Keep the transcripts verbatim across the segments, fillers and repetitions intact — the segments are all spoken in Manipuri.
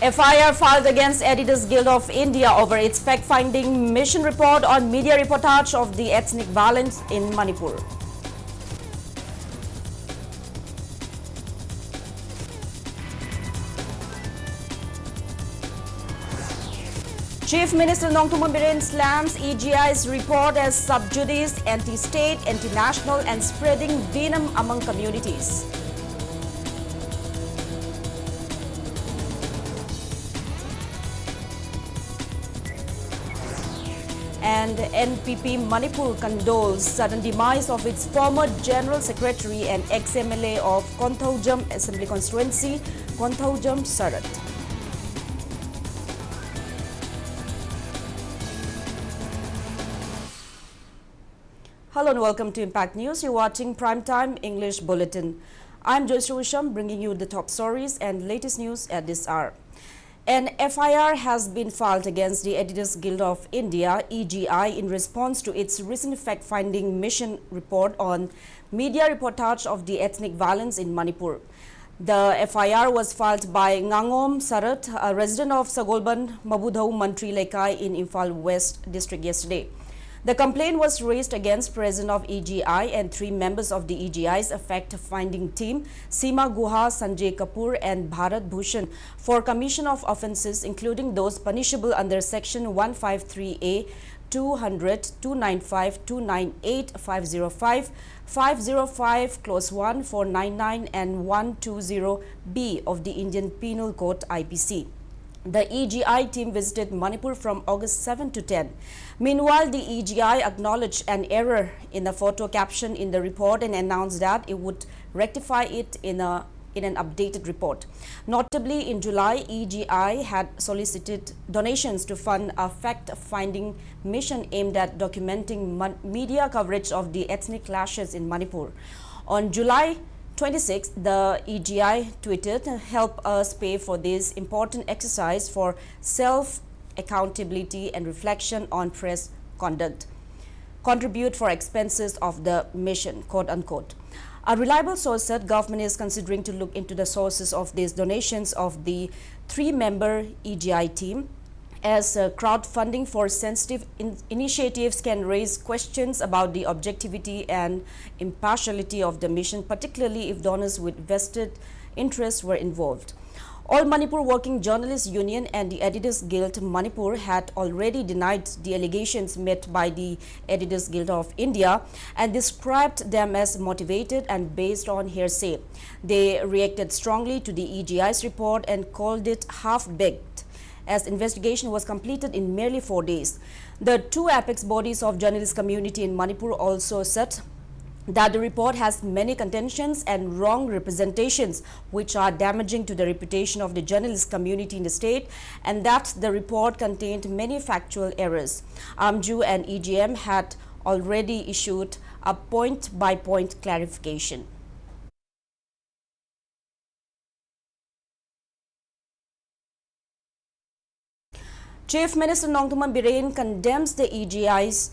F I R filed against Editors Guild of India over its fact-finding mission report on media reportage of the ethnic violence in Manipur. Chief Minister Nongthombam Biren slams E G I's report as sub judice, anti-state, anti-national, and spreading venom among communities. And N P P Manipur condoles sudden demise of its former General Secretary and ex-M L A of Konthoujam Assembly Constituency, Konthoujam Sarat. Hello and welcome to Impact News. You're watching Prime Time English Bulletin. I'm Joyce Usham, bringing you the top stories and latest news at this hour. An F I R has been filed against the Editors Guild of India, E G I, in response to its recent fact-finding mission report on media reportage of the ethnic violence in Manipur. The F I R was filed by Ngangom Sarat, a resident of Sagolband Mabudhau Mantri Lekai in Imphal West District yesterday. The complaint was raised against President of E G I and three members of the E G I's fact-finding team, Seema Guha, Sanjay Kapoor, and Bharat Bhushan, for commission of offences, including those punishable under Section one five three A, two hundred, two nine five, two nine eight, five zero five, five zero five, Clause one, four nine nine, and one two zero B of the Indian Penal Code, I P C. The E G I team visited Manipur from August seven to ten. Meanwhile, the E G I acknowledged an error in the photo caption in the report and announced that it would rectify it in a in an updated report. Notably, in July, E G I had solicited donations to fund a fact-finding mission aimed at documenting mon- media coverage of the ethnic clashes in Manipur. On July twenty-sixth, the E G I tweeted, "Help us pay for this important exercise for self accountability and reflection on press conduct." contribute for expenses of the mission, quote unquote. A reliable source said government is considering to look into the sources of these donations of the three-member E G I team, as uh, crowdfunding for sensitive in- initiatives can raise questions about the objectivity and impartiality of the mission, particularly if donors with vested interests were involved. All Manipur Working Journalists Union and the Editors Guild Manipur had already denied the allegations made by the Editors Guild of India and described them as motivated and based on hearsay. They reacted strongly to the E G I's report and called it half-baked, as investigation was completed in merely four days. The two apex bodies of journalist community in Manipur also said that the report has many contentions and wrong representations which are damaging to the reputation of the journalist community in the state, and that the report contained many factual errors. AMJU and E G M had already issued a point-by-point clarification. Chief Minister Nongthombam Biren condemns the E G I's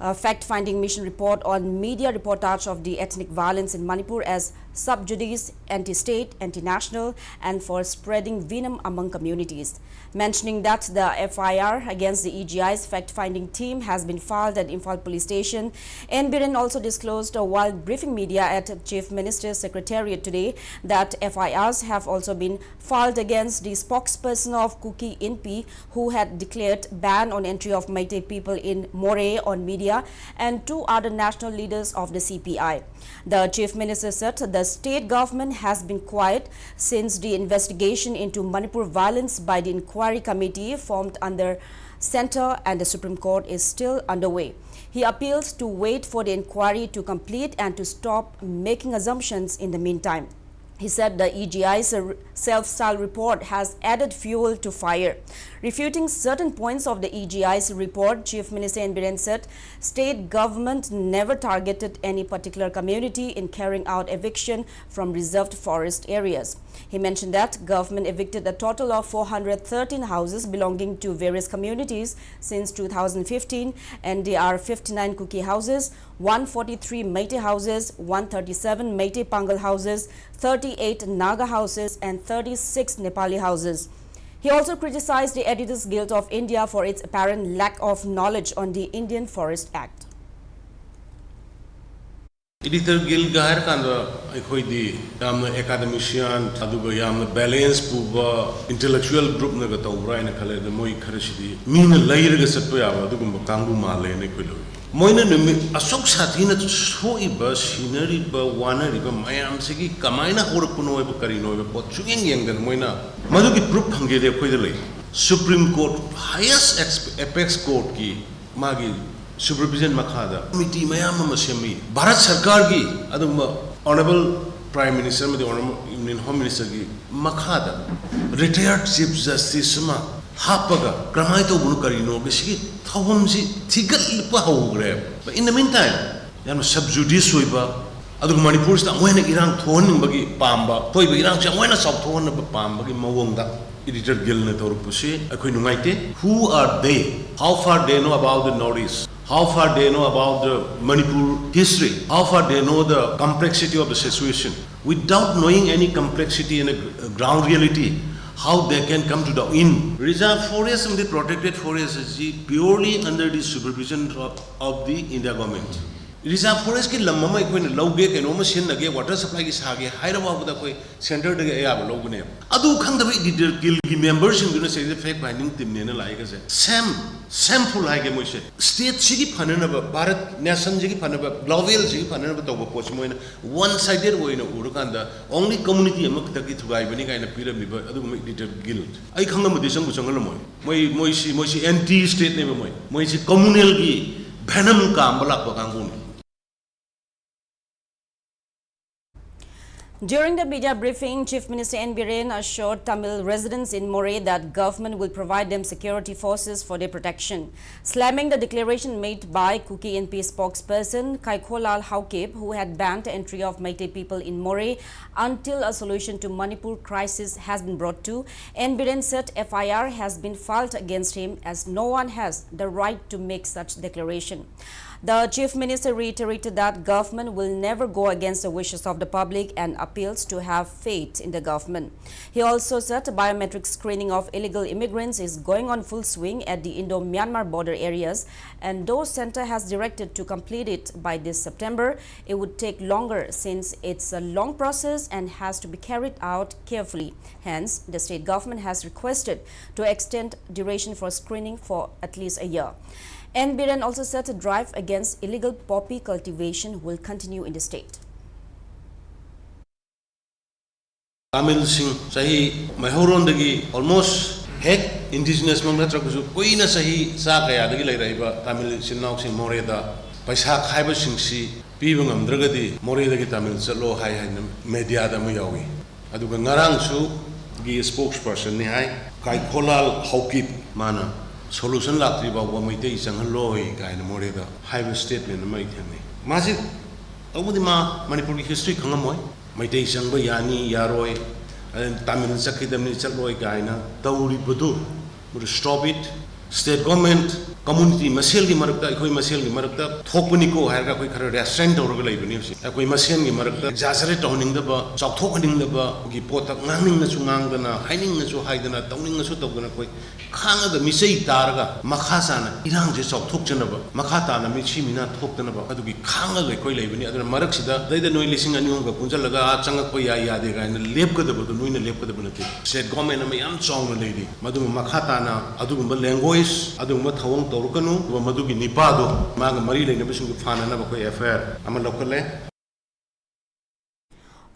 uh, fact-finding mission report on media reportage of the ethnic violence in Manipur as sub judice, anti-state, anti-national, and for spreading venom among communities. Mentioning that the F I R against the E G I's fact-finding team has been filed at Imphal Police Station, N Biren also disclosed uh, while briefing media at Chief Minister's Secretariat today that F I Rs have also been filed against the spokesperson of Kuki Inpi, who had declared ban on entry of Meitei people in Moreh on media, and two other national leaders of the C P I. The Chief Minister said the state government has been quiet since the investigation into Manipur violence by the inquiry committee formed under Centre and the Supreme Court is still underway. He appealed to wait for the inquiry to complete and to stop making assumptions in the meantime. He said the E G I's self-style report has added fuel to fire. Refuting certain points of the E G I's report, Chief Minister N Biren said state government never targeted any particular community in carrying out eviction from reserved forest areas. He mentioned that government evicted a total of four hundred thirteen houses belonging to various communities since two thousand fifteen, and they are fifty-nine Kuki houses, one forty-three Meitei houses, one thirty-seven Meitei Pangal houses, thirty-eight Naga houses, and thirty-six Nepali houses. He also criticized the Editors Guild of India for its apparent lack of knowledge on the Indian Forest Act. Editor Guild ꯒ ꯍꯥꯏꯔꯀꯥꯟꯗ ꯑꯩꯈꯣꯏꯗꯤ ꯌꯥꯝꯅ academician ꯑꯗꯨꯒ ꯌꯥꯝꯅ balance ꯄꯨꯕ intellectual group ꯅꯒ ꯇꯧꯕ꯭ꯔꯥ ꯍꯥꯏꯅ ꯈꯜꯂꯦ꯫ ꯑꯗꯣ ꯃꯣꯏ ꯈꯔꯁꯤꯗꯤ ꯃꯤꯅ ꯂꯩꯔꯒ ꯆꯠꯄ ꯌꯥꯕ ꯑꯗꯨꯒꯨꯝꯕ ꯀꯥꯡꯕꯨ ꯃꯥꯜꯂꯦꯅ ꯑꯩꯈꯣꯏ ꯂꯧꯏ꯫ ꯃꯣꯏꯅ ꯅꯨꯃꯤꯠ ꯑꯁꯨꯛ ꯁꯥꯊꯤꯅ ꯁꯣꯛꯏꯕ, ꯁꯤꯅꯔꯤꯕ, ꯋꯥꯅꯔꯤꯕ ꯃꯌꯥꯝꯁꯤꯒꯤ ꯀꯃꯥꯏꯅ ꯍꯧꯔꯛꯄꯅꯣ ꯍꯥꯏꯕ, ꯀꯔꯤꯅꯣ ꯍꯥꯏꯕ ꯄꯣꯠ ꯁꯨꯛꯌꯦꯡ ꯌꯦꯡꯗꯅ ꯃꯣꯏꯅ ꯃꯗꯨꯒꯤ proof ꯐꯪꯒꯦꯗꯤ ꯑꯩꯈꯣꯏꯗ ꯂꯩ꯫ Supreme Court, highest ex-, apex court ꯀꯤ ꯃꯥꯒꯤ supervision ꯃꯈꯥꯗ committee ꯃꯌꯥꯝ ꯑꯃ ꯁꯦꯝꯃꯤ꯫ ꯚꯥꯔꯠ ꯁꯔꯀꯥꯔꯒꯤ ꯑꯗꯨꯒꯨꯝꯕ Honourable Prime Minister ꯑꯃꯗꯤ Honourable Union Home Minister ꯒꯤ ꯃꯈꯥꯗ retired Chief Justice ꯑꯃ ꯍꯥꯞꯄꯒ ꯀꯔꯝꯍꯥꯏꯅ ꯇꯧꯕꯅꯣ, ꯀꯔꯤꯅꯣ, ꯁꯤꯒꯤ ꯊꯧꯐꯝꯁꯤ ꯊꯤꯒꯠꯄ ꯍꯧꯈ꯭ꯔꯦꯕ꯫ But in the meantime, ꯌꯥꯝꯅ sub judice ꯑꯣꯏꯕ, ꯑꯗꯨꯒ ꯃꯅꯤꯄꯨꯔꯁꯤꯗ ꯑꯃꯨꯛ ꯍꯦꯟꯅ ꯏꯔꯥꯡ ꯊꯣꯛꯍꯟꯅꯤꯡꯕꯒꯤ ꯄꯥꯝꯕ, ꯊꯣꯛꯏꯕ ꯏꯔꯥꯡꯁꯤ ꯑꯃꯨꯛ ꯍꯦꯟꯅ ꯆꯥꯎꯊꯣꯛꯍꯟꯅꯕ ꯄꯥꯝꯕꯒꯤ ꯃꯑꯣꯡꯗ Editor Guild ꯅ ꯇꯧꯔꯛꯄꯁꯤ ꯑꯩꯈꯣꯏ ꯅꯨꯡꯉꯥꯏꯇꯦ꯫ Who are they? How far they know about the Northeast? How far they know about the Manipur history? How far they know the complexity of the situation? Without knowing any complexity and a ground reality, how they can come to the in? Reserve forest ꯑꯃꯗꯤ protected forest ꯑꯁꯤ purely under the supervision of, of the India government. Reserve forest ꯀꯤ ꯂꯝ ꯑꯃ ꯑꯩꯈꯣꯏꯅ ꯂꯧꯒꯦ, ꯀꯩꯅꯣꯝꯃ ꯁꯤꯖꯤꯟꯅꯒꯦ, water supply ꯒꯤ ꯁꯥꯒꯦ ꯍꯥꯏꯔ ꯐꯥꯎꯕꯗ ꯑꯩꯈꯣꯏ centre ꯗꯒꯤ ꯑꯌꯥꯕ ꯂꯧꯒꯅꯦꯕ꯫ ꯑꯗꯨ ꯈꯪꯗꯕ Editor Guild ꯒꯤ member ꯁꯤꯡꯗꯨꯅ ꯁꯤꯗꯩꯗ fact finding team ꯅꯦꯅ ꯂꯥꯛꯏꯒꯁꯦ꯫ Same, shameful ꯍꯥꯏꯒꯦ ꯃꯣꯏꯁꯦ꯫ State ꯁꯤꯒꯤ ꯐꯅꯅꯕ, ꯚꯥꯔꯠ nation ꯁꯤꯒꯤ ꯐꯅꯕ, global ꯁꯤꯒꯤ ꯐꯅꯅꯕ ꯇꯧꯕ ꯄꯣꯠꯁꯤ ꯃꯣꯏꯅ one sided ꯑꯣꯏꯅ ꯎꯔꯀꯥꯟꯗ only community ꯑꯃꯈꯛꯇꯒꯤ ꯊꯨꯒꯥꯏꯕꯅꯤ ꯀꯥꯏꯅ ꯄꯤꯔꯝꯃꯤꯕ ꯑꯗꯨꯒꯨꯝꯕ Editor Guild ꯑꯩ ꯈꯪꯉꯝꯃꯗꯤ ꯆꯪꯕꯨ ꯆꯪꯍꯜꯂꯝꯃꯣꯏ꯫ ꯃꯣꯏ, ꯃꯣꯏꯁꯤ, ꯃꯣꯏꯁꯤ anti state ꯅꯦꯕ ꯃꯣꯏ꯫ ꯃꯣꯏꯁꯤ communal ꯒꯤ venom ꯀꯥꯝꯕ ꯂꯥꯛꯄ ꯀꯥꯡꯕꯨꯅꯤ꯫ During the media briefing, Chief Minister N Biren assured Tamil residents in Moreh that government will provide them security forces for their protection, slamming the declaration made by Kuki N P spokesperson Kaikholal Haokip, who had banned the entry of Meitei people in Moreh until a solution to Manipur crisis has been brought to. N Biren said F I R has been filed against him as no one has the right to make such declaration. The Chief Minister reiterated that government will never go against the wishes of the public and appeals to have faith in the government. He also said biometric screening of illegal immigrants is going on full swing at the Indo-Myanmar border areas, and though Centre has directed to complete it by this September, it would take longer since it's a long process and has to be carried out carefully. Hence, the state government has requested to extend duration for screening for at least a year. N Biren also said a drive against illegal poppy cultivation will continue in the state. ꯇꯥꯃꯤꯜꯁꯤꯡ ꯆꯍꯤ ꯃꯩꯍꯧꯔꯣꯟꯗꯒꯤ almost ꯍꯦꯛ indigenous ꯃꯛ ꯅꯠꯇ꯭ꯔꯒꯁꯨ ꯀꯨꯏꯅ ꯆꯍꯤ ꯆꯥ ꯀꯌꯥꯗꯒꯤ ꯂꯩꯔꯛꯏꯕ ꯇꯥꯃꯤꯜ ꯏꯆꯤꯟ ꯏꯅꯥꯎꯁꯤꯡ ꯃꯣꯔꯦꯗ ꯄꯩꯁꯥ ꯈꯥꯏꯕꯁꯤꯡꯁꯤ ꯄꯤꯕ ꯉꯝꯗ꯭ꯔꯒꯗꯤ ꯃꯣꯔꯦꯗꯒꯤ ꯇꯥꯃꯤꯜ ꯆꯠꯂꯣ ꯍꯥꯏ ꯍꯥꯏꯅ ꯃꯦꯗꯤꯌꯥꯗ ꯑꯃ ꯌꯥꯎꯏ꯫ ꯑꯗꯨꯒ ꯉꯔꯥꯡꯁꯨ ꯒꯤ spokesperson ꯅꯤ ꯍꯥꯏ, ꯀꯥꯏꯈꯣꯂꯥꯜ ꯍꯥꯎꯀꯤꯞ, ꯃꯥꯅ solution ꯂꯥꯛꯇ꯭ꯔꯤ ꯐꯥꯎꯕ ꯃꯩꯇꯩ ꯆꯪꯍꯜꯂꯣꯏ ꯀꯥꯏꯅ ꯃꯣꯔꯦꯗ ꯍꯥꯏꯕ statement ꯑꯃ ꯑꯩ ꯊꯦꯡꯅꯩ꯫ ꯃꯥꯁꯤ ꯇꯧꯕꯗꯤ ꯃꯥ ꯃꯅꯤꯄꯨꯔꯒꯤ history ꯈꯪꯉꯝꯃꯣꯏ꯫ ꯃꯩꯇꯩ ꯆꯪꯕ ꯌꯥꯅꯤ ꯌꯥꯔꯣꯏ, ꯑꯗꯩ ꯇꯥꯃꯤꯜ ꯆꯠꯈꯤꯗꯕꯅꯤ ꯆꯠꯂꯣꯏ ꯀꯥꯏꯅ ꯇꯧꯔꯤꯕꯗꯨ ꯃꯗꯨ stop it꯫ State government, community ꯃꯁꯦꯜꯒꯤ ꯃꯔꯛꯇ, ꯑꯩꯈꯣꯏ ꯃꯁꯦꯜꯒꯤ ꯃꯔꯛꯇ ꯊꯣꯛꯄꯅꯤꯀꯣ ꯍꯥꯏꯔꯒ ꯑꯩꯈꯣꯏ ꯈꯔ restrain ꯇꯧꯔꯒ ꯂꯩꯕꯅꯤ ꯍꯧꯖꯤꯛ꯫ ꯑꯩꯈꯣꯏ ꯃꯁꯦꯜꯒꯤ ꯃꯔꯛꯇ exaggerate ꯇꯧꯍꯟꯅꯤꯡꯗꯕ, ꯆꯥꯎꯊꯣꯛꯍꯟꯅꯤꯡꯗꯕꯒꯤ ꯄꯣꯠꯇ ꯉꯥꯡꯅꯤꯡꯉꯁꯨ ꯉꯥꯡꯗꯅ, ꯍꯥꯏꯅꯤꯡꯉꯁꯨ ꯍꯥꯏꯗꯅ, ꯇꯧꯅꯤꯡꯉꯁꯨ ꯇꯧꯗꯅ ꯑꯩꯈꯣꯏ ꯈꯥꯡꯉꯒ ꯃꯤꯆꯩ ꯇꯥꯔꯒ ꯃꯈꯥ ꯁꯥꯅ ꯏꯔꯥꯡꯁꯦ ꯆꯥꯎꯊꯣꯛꯆꯅꯕ, ꯃꯈꯥ ꯇꯥꯅ ꯃꯤꯁꯤ ꯃꯤꯅꯥ ꯊꯣꯛꯇꯅꯕ ꯑꯗꯨꯒꯤ ꯈꯥꯡꯉꯒ ꯑꯩꯈꯣꯏ ꯂꯩꯕꯅꯤ꯫ ꯑꯗꯨꯅ ꯃꯔꯛꯁꯤꯗ ꯑꯗꯩꯗ ꯅꯣꯏ ꯂꯤꯁꯤꯡ ꯑꯅꯤ ꯑꯍꯨꯝꯒ ꯄꯨꯟꯁꯤꯜꯂꯒ ꯑꯥ ꯆꯪꯉꯛꯄ ꯌꯥꯏ ꯌꯥꯗꯦ ꯀꯥꯏꯅ ꯂꯦꯞꯀꯗꯕꯗꯨ ꯅꯣꯏꯅ ꯂꯦꯞꯀꯗꯕ ꯅꯠꯇꯦ꯫ State government ꯑꯃ ꯌꯥꯝ ꯆꯥꯎꯅ ꯂꯩꯔꯤ꯫ ꯃꯗꯨ ꯃꯈꯥ ꯇꯥꯅ ꯑꯗꯨꯒꯨꯝꯕ language, ꯑꯗꯨꯒꯨꯝꯕ ꯊꯧꯑꯣꯡ ꯇꯧꯔꯛꯀꯅꯨ꯫ ꯑꯗꯨꯒ ꯃꯗꯨꯒꯤ ꯅꯤꯄꯥꯗꯣ ꯃꯥꯒ ꯃꯔꯤ ꯂꯩꯅꯕꯁꯤꯡꯗꯨ ꯐꯥꯅꯅꯕ ꯑꯩꯈꯣꯏ F I R ꯑꯃ ꯂꯧꯈꯠꯂꯦ꯫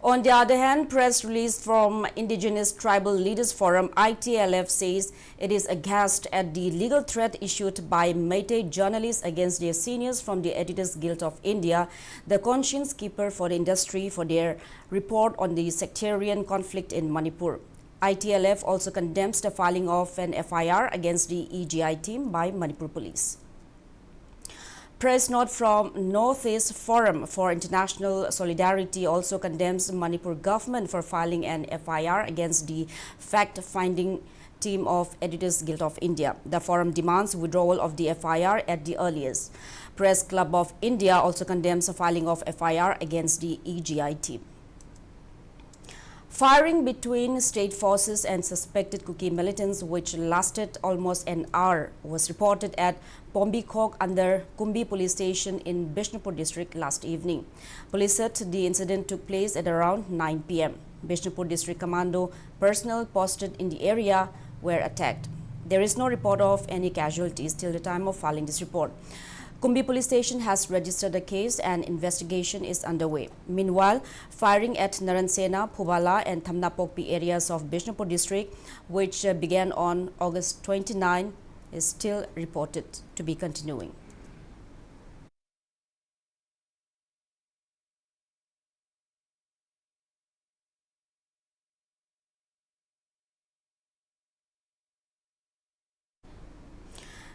On the other hand, press release from Indigenous Tribal Leaders Forum, I T L F, says it is aghast at the legal threat issued by Meitei journalists against their seniors from the Editors Guild of India, the conscience keeper for the industry, for their report on the sectarian conflict in Manipur. I T L F also condemns the filing of an F I R against the E G I team by Manipur Police. Press note from Northeast Forum for International Solidarity also condemns Manipur government for filing an F I R against the fact-finding team of Editors Guild of India. The forum demands withdrawal of the F I R at the earliest. Press Club of India also condemns the filing of F I R against the E G I team. Firing between state forces and suspected Kuki militants, which lasted almost an hour, was reported at Pombikhok under Kumbi police station in Bishnupur district last evening. Police said the incident took place at around nine p m. Bishnupur district commando personnel posted in the area were attacked. There is no report of any casualties till the time of filing this report. Kumbi police station has registered the case and investigation is underway. Meanwhile, firing at Naransena, Phubala and Thamnapokpi areas of Bishnupur district, which uh, began on August twenty-nine, is still reported to be continuing.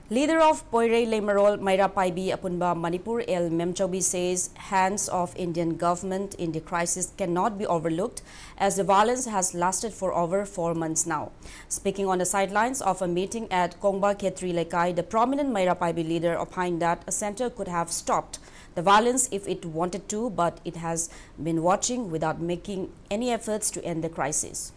Leader of Poirei Leimarol, Meira Paibi Apunba Manipur, L Memchaubi, says hands of Indian government in the crisis cannot be overlooked as the violence has lasted for over four months now. Speaking on the sidelines of a meeting at Kongba Khetri Lekai, the prominent Meira Paibi leader opined that a center could have stopped the violence if it wanted to, but it has been watching without making any efforts to end the crisis.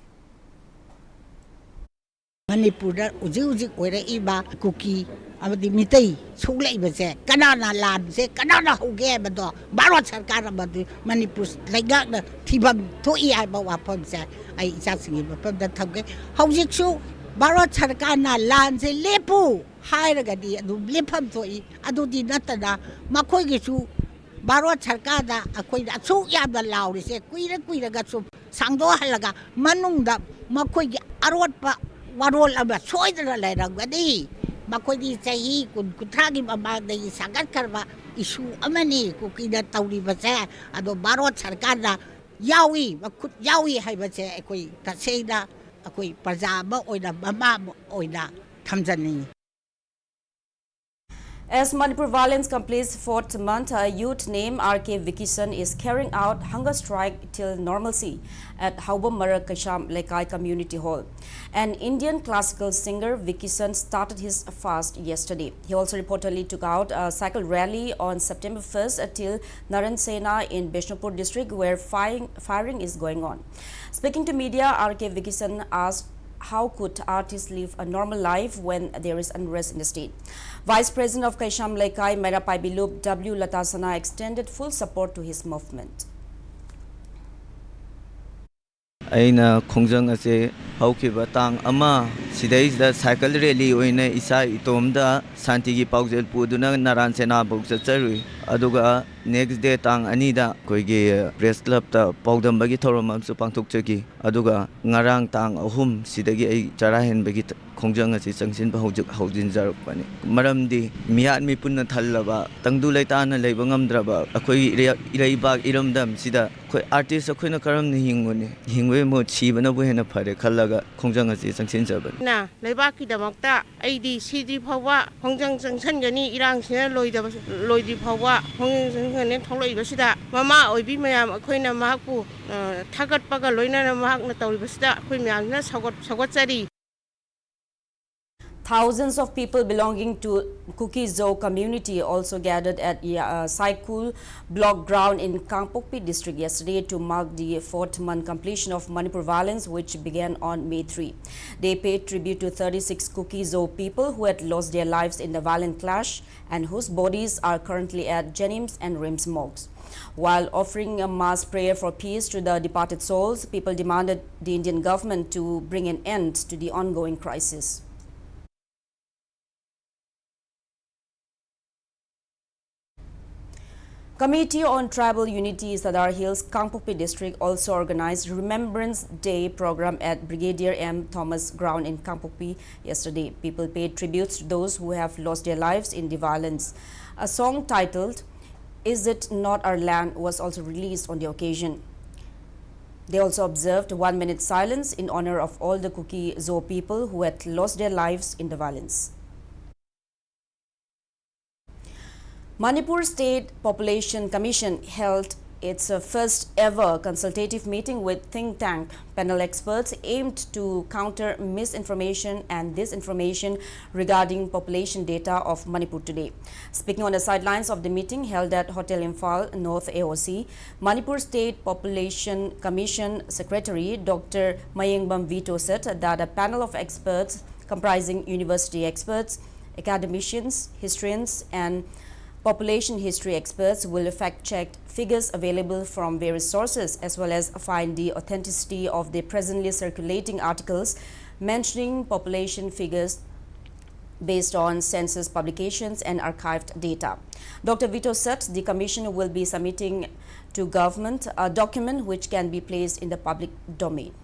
ꯃꯅꯤꯄꯨꯔꯗ ꯍꯧꯖꯤꯛ ꯍꯧꯖꯤꯛ ꯑꯣꯏꯔꯛꯏꯕ ꯀꯨꯀꯤ ꯑꯃꯗꯤ ꯃꯤꯇꯩ ꯁꯣꯛꯂꯛꯏꯕꯁꯦ ꯀꯅꯥꯅ, ꯂꯥꯟꯁꯦ ꯀꯅꯥꯅ ꯍꯧꯒꯦ ꯍꯥꯏꯕꯗꯣ ꯚꯥꯔꯠ ꯁꯔꯀꯥꯔ ꯑꯃꯗꯤ ꯃꯅꯤꯄꯨꯔ ꯂꯩꯉꯥꯛꯅ ꯊꯤꯐꯝ ꯊꯣꯛꯏ ꯍꯥꯏꯕ ꯋꯥꯐꯝꯁꯦ ꯑꯩ ꯏꯆꯥꯁꯤꯡꯒꯤ ꯃꯐꯝꯗ ꯊꯝꯒꯦ꯫ ꯍꯧꯖꯤꯛꯁꯨ ꯚꯥꯔꯠ ꯁꯔꯀꯥꯔꯅ ꯂꯥꯟꯁꯦ ꯂꯦꯞꯄꯨ ꯍꯥꯏꯔꯒꯗꯤ ꯑꯗꯨꯝ ꯂꯦꯞꯐꯝ ꯊꯣꯛꯏ꯫ ꯑꯗꯨꯗꯤ ꯅꯠꯇꯅ ꯃꯈꯣꯏꯒꯤꯁꯨ ꯚꯥꯔꯠ ꯁꯔꯀꯥꯔꯗ ꯑꯩꯈꯣꯏꯅ ꯑꯁꯨꯛ ꯌꯥꯝꯅ ꯂꯥꯎꯔꯤꯁꯦ, ꯀꯨꯏꯔ ꯀꯨꯏꯔꯒꯁꯨ ꯁꯥꯡꯗꯣꯛꯍꯜꯂꯒ ꯃꯅꯨꯡꯗ ꯃꯈꯣꯏꯒꯤ ꯑꯔꯣꯠꯄ ꯋꯥꯔꯣꯜ ꯑꯃ ꯁꯣꯏꯗꯅ ꯂꯩꯔꯝꯒꯅꯤ꯫ ꯃꯈꯣꯏꯗꯤ ꯆꯍꯤ ꯀꯨꯟ ꯀꯨꯟꯊ꯭ꯔꯥꯒꯤ ꯃꯃꯥꯡꯗꯒꯤ ꯁꯥꯒꯠꯈ꯭ꯔꯕ ꯏꯁꯨ ꯑꯃꯅꯤ ꯀꯨꯀꯤꯅ ꯇꯧꯔꯤꯕꯁꯦ꯫ ꯑꯗꯣ ꯚꯥꯔꯠ ꯁꯔꯀꯥꯔꯅ ꯌꯥꯎꯏ, ꯃꯈꯨꯠ ꯌꯥꯎꯏ ꯍꯥꯏꯕꯁꯦ ꯑꯩꯈꯣꯏ ꯇꯁꯦꯡꯅ ꯑꯩꯈꯣꯏ ꯄ꯭ꯔꯖꯥ ꯑꯃ ꯑꯣꯏꯅ, ꯃꯃꯥ ꯑꯃ ꯑꯣꯏꯅ ꯊꯝꯖꯅꯤꯡꯏ꯫ As Manipur violence completes fourth month, a youth named R K Vikison is carrying out hunger strike till normalcy at Haubam Marak Kaisham Lekai Community Hall. An Indian classical singer, Vikison started his fast yesterday. He also reportedly took out a cycle rally on September first till Naran Sena in Bishnupur district, where firing, firing is going on. Speaking to media, R K Vikison asked, "How could artists live a normal life when there is unrest in the state?" Vice President of Kaisham Leikai, Mera Paibilup W Latasana, extended full support to his movement. ꯑꯩꯅ ꯈꯣꯡꯖꯪ ꯑꯁꯦ ꯍꯧꯈꯤꯕ ꯇꯥꯡ ꯑꯃ ꯁꯤꯗꯩꯁꯤꯗ ꯁꯥꯏꯀꯜ ꯔꯦꯂꯤ ꯑꯣꯏꯅ ꯏꯁꯥ ꯏꯇꯣꯝꯗ ꯁꯥꯟꯇꯤꯒꯤ ꯄꯥꯎꯖꯦꯜ ꯄꯨꯗꯨꯅ ꯅꯥꯔꯥꯟ ꯁꯦꯅꯥꯐꯧ ꯆꯠꯆꯔꯨꯏ꯫ ꯑꯗꯨꯒ next day ꯇꯥꯡ ꯑꯅꯤꯗ ꯑꯩꯈꯣꯏꯒꯤ ꯄ꯭ꯔꯦꯁ ꯀ꯭ꯂꯕꯇ ꯄꯥꯎꯗꯝꯕꯒꯤ ꯊꯧꯔꯝ ꯑꯃꯁꯨ ꯄꯥꯡꯊꯣꯛꯆꯈꯤ꯫ ꯑꯗꯨꯒ ꯉꯔꯥꯡ ꯇꯥꯡ ꯑꯍꯨꯝ ꯁꯤꯗꯒꯤ ꯑꯩ ꯆꯔꯥ ꯍꯦꯟꯕꯒꯤ ꯈꯣꯡꯖꯪ ꯑꯁꯤ ꯆꯪꯁꯤꯟꯕ ꯍꯧꯖꯤꯛ ꯍꯧꯖꯤꯟꯖꯔꯛꯄꯅꯤ꯫ ꯃꯔꯝꯗꯤ ꯃꯤꯌꯥꯠ ꯃꯤꯄꯨꯟꯅ ꯊꯜꯂꯕ, ꯇꯪꯗꯨ ꯂꯩꯇꯥꯅ ꯂꯩꯕ ꯉꯝꯗ꯭ꯔꯕ ꯑꯩꯈꯣꯏꯒꯤ ꯏꯔꯩ-, ꯏꯔꯩꯕꯥꯛ ꯏꯔꯝꯗꯝꯁꯤꯗ ꯑꯩꯈꯣꯏ ꯑꯥꯔꯇꯤꯁ ꯑꯩꯈꯣꯏꯅ ꯀꯔꯝꯅ ꯍꯤꯡꯉꯨꯅꯤ? ꯍꯤꯡꯕꯒꯤ ꯃꯍꯨꯠ ꯁꯤꯕꯅꯕꯨ ꯍꯦꯟꯅ ꯐꯔꯦ ꯈꯜꯂꯒ ꯈꯣꯡꯖꯪ ꯑꯁꯤ ꯆꯪꯁꯤꯟꯖꯕꯅꯤ꯫ ꯅ ꯂꯩꯕꯥꯛꯀꯤꯗꯃꯛꯇ ꯑꯩꯗꯤ ꯁꯤꯗ꯭ꯔꯤ ꯐꯥꯎꯕ ꯈꯣꯡꯖꯪ ꯆꯪꯁꯤꯟꯒꯅꯤ, ꯏꯔꯥꯡꯁꯤꯅ ꯂꯣꯏꯗꯕ, ꯂꯣꯏꯗ꯭ꯔꯤ ꯐꯥꯎꯕ ꯈꯣꯡꯖꯪ ꯆꯪꯁꯤꯟꯒꯅꯤ꯫ ꯊꯣꯛꯂꯛꯏꯕꯁꯤꯗ ꯃꯃꯥ ꯑꯣꯏꯕꯤ ꯃꯌꯥꯝ ꯑꯩꯈꯣꯏꯅ ꯃꯍꯥꯛꯄꯨ, ꯑ, ꯊꯥꯒꯠꯄꯒ ꯂꯣꯏꯅꯅ ꯃꯍꯥꯛꯅ ꯇꯧꯔꯤꯕꯁꯤꯗ ꯑꯩꯈꯣꯏ ꯃꯌꯥꯝꯁꯤꯅ ꯁꯧꯒꯠ-, ꯁꯧꯒꯠꯆꯔꯤ꯫ Thousands of people belonging to Kuki-Zo community also gathered at Ya-, uh, Saikul Block Ground in Kangpokpi District yesterday to mark the fourth month completion of Manipur violence, which began on May three. They paid tribute to thirty-six Kuki-Zo people who had lost their lives in the violent clash and whose bodies are currently at JNIMS and RIMS morgues. While offering a mass prayer for peace to the departed souls, people demanded the Indian government to bring an end to the ongoing crisis. Committee on Tribal Unity, Sadar Hills, Kangpokpi District also organized Remembrance Day program at Brigadier M Thomas Ground in Kangpokpi yesterday. People paid tributes to those who have lost their lives in the violence. A song titled "Is It Not Our Land" was also released on the occasion. They also observed one minute silence in honor of all the Kuki Zo people who had lost their lives in the violence. Manipur State Population Commission held its uh, first ever consultative meeting with think tank panel experts aimed to counter misinformation and disinformation regarding population data of Manipur today. Speaking on the sidelines of the meeting held at Hotel Imphal North A O C, Manipur State Population Commission Secretary Doctor Mayengbam Vito said that a panel of experts comprising university experts, academicians, historians, and population history experts will fact check figures available from various sources as well as find the authenticity of the presently circulating articles mentioning population figures based on census publications and archived data. Doctor Vito said the commission will be submitting to government a document which can be placed in the public domain.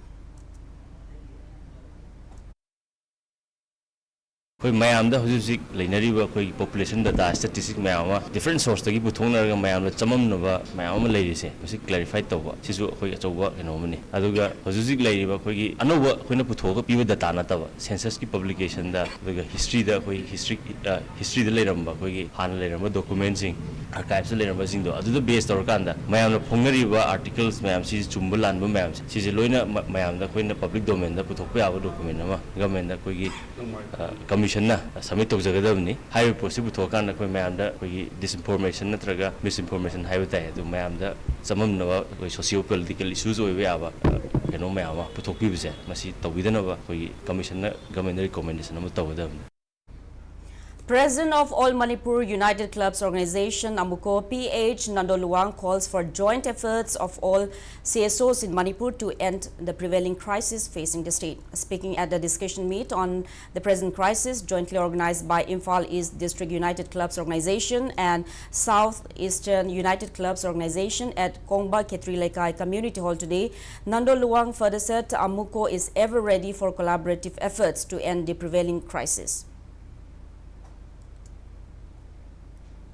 ꯑꯩꯈꯣꯏ ꯃꯌꯥꯝꯗ ꯍꯧꯖꯤꯛ ꯍꯧꯖꯤꯛ ꯂꯩꯅꯔꯤꯕ ꯑꯩꯈꯣꯏꯒꯤ ꯄꯣꯄꯨꯂꯦꯁꯟ ꯗꯇꯥ ꯁ꯭ꯇꯦꯇꯤꯁꯇꯤꯛ ꯃꯌꯥꯝ ꯑꯃ ꯗꯤꯐ꯭ꯔꯦꯟ ꯁꯣꯔꯁꯇꯒꯤ ꯄꯨꯊꯣꯛꯅꯔꯒ ꯃꯌꯥꯝꯗ ꯆꯃꯝꯅꯕ ꯃꯌꯥꯝ ꯑꯃ ꯂꯩꯔꯤꯁꯦ, ꯃꯁꯤ ꯀ꯭ꯂꯦꯔꯤꯐꯥꯏ ꯇꯧꯕ ꯁꯤꯁꯨ ꯑꯩꯈꯣꯏ ꯑꯆꯧꯕ ꯀꯩꯅꯣ ꯑꯃꯅꯤ꯫ ꯑꯗꯨꯒ ꯍꯧꯖꯤꯛ ꯍꯧꯖꯤꯛ ꯂꯩꯔꯤꯕ ꯑꯩꯈꯣꯏꯒꯤ ꯑꯅꯧꯕ ꯑꯩꯈꯣꯏꯅ ꯄꯨꯊꯣꯛꯑꯒ ꯄꯤꯕ ꯗꯇꯥ ꯅꯠꯇꯕ, ꯁꯦꯟꯁꯁꯀꯤ ꯄꯕ꯭ꯂꯤꯀꯦꯁꯟꯗ ꯑꯗꯨꯒ ꯍꯤꯁꯇ꯭ꯔꯤꯗ ꯑꯩꯈꯣꯏ ꯍꯤꯁꯇ꯭ꯔꯤ ꯍꯤꯁꯇ꯭ꯔꯤꯗ ꯂꯩꯔꯝꯕ, ꯑꯩꯈꯣꯏꯒꯤ ꯍꯥꯟꯅ ꯂꯩꯔꯝꯕ ꯗꯣꯀꯨꯃꯦꯟꯁꯤꯡ, ꯑꯥꯔꯀꯥꯏꯞꯁꯇ ꯂꯩꯔꯝꯕꯁꯤꯡꯗꯣ ꯑꯗꯨꯗ ꯕꯦꯁ ꯇꯧꯔꯀꯥꯟꯗ ꯃꯌꯥꯝꯅ ꯐꯣꯡꯅꯔꯤꯕ ꯑꯥꯔꯇꯤꯀꯜꯁ ꯃꯌꯥꯝꯁꯤ, ꯆꯨꯝꯕ ꯂꯥꯟꯕ ꯃꯌꯥꯝꯁꯦ, ꯁꯤꯁꯦ ꯂꯣꯏꯅ ꯃ- ꯃꯌꯥꯝꯗ ꯑꯩꯈꯣꯏꯅ ꯄꯕ꯭ꯂꯤꯛ ꯗꯣꯃꯦꯟꯗ ꯄꯨꯊꯣꯛꯄ ꯌꯥꯕ ꯗꯣꯀꯨꯃꯦꯟ ꯑꯃ ꯒꯃꯦꯟꯗ ꯑꯩꯈꯣꯏꯒꯤ ꯀꯃꯤꯁꯟꯅ ꯁꯕꯃꯤꯠ ꯇꯧꯖꯒꯗꯕꯅꯤ꯫ ꯍꯥꯏꯔꯤꯕ ꯄꯣꯠꯁꯤ ꯄꯨꯊꯣꯛꯑꯀꯥꯟꯗ ꯑꯩꯈꯣꯏ ꯃꯌꯥꯝꯗ ꯑꯩꯈꯣꯏꯒꯤ ꯗꯤꯁꯏꯟꯐꯣꯔꯃꯦꯁꯟ ꯅꯠꯇ꯭ꯔꯒ ꯃꯤꯁꯏꯟꯐꯣꯔꯃꯦꯁꯟ ꯍꯥꯏꯕ ꯇꯥꯏ, ꯑꯗꯨ ꯃꯌꯥꯝꯗ ꯆꯃꯝꯅꯕ ꯑꯩꯈꯣꯏ ꯁꯣꯁꯤꯌꯣ ꯄꯣꯂꯤꯇꯤꯀꯦꯜ ꯏꯁꯨꯁ ꯑꯣꯏꯕ ꯌꯥꯕ ꯑ, ꯀꯩꯅꯣ ꯃꯌꯥꯝ ꯑꯃ ꯄꯨꯊꯣꯛꯄꯤꯕꯁꯦ, ꯃꯁꯤ ꯇꯧꯕꯤꯗꯅꯕ ꯑꯩꯈꯣꯏꯒꯤ ꯀꯃꯤꯁꯟꯅ ꯒꯃꯦꯟꯗ ꯔꯤꯀꯣꯃꯦꯟꯗꯦꯁꯟ ꯑꯃ ꯇꯧꯒꯗꯕꯅꯤ꯫ President of All Manipur United Clubs Organization, AMUCO, P H Nando Luwang calls for joint efforts of all C S Os in Manipur to end the prevailing crisis facing the state. Speaking at the discussion meet on the present crisis, jointly organized by Imphal East District United Clubs Organization and South Eastern United Clubs Organization at Kongba Khetri Lekai Community Hall today, Nando Luwang further said AMUCO is ever ready for collaborative efforts to end the prevailing crisis.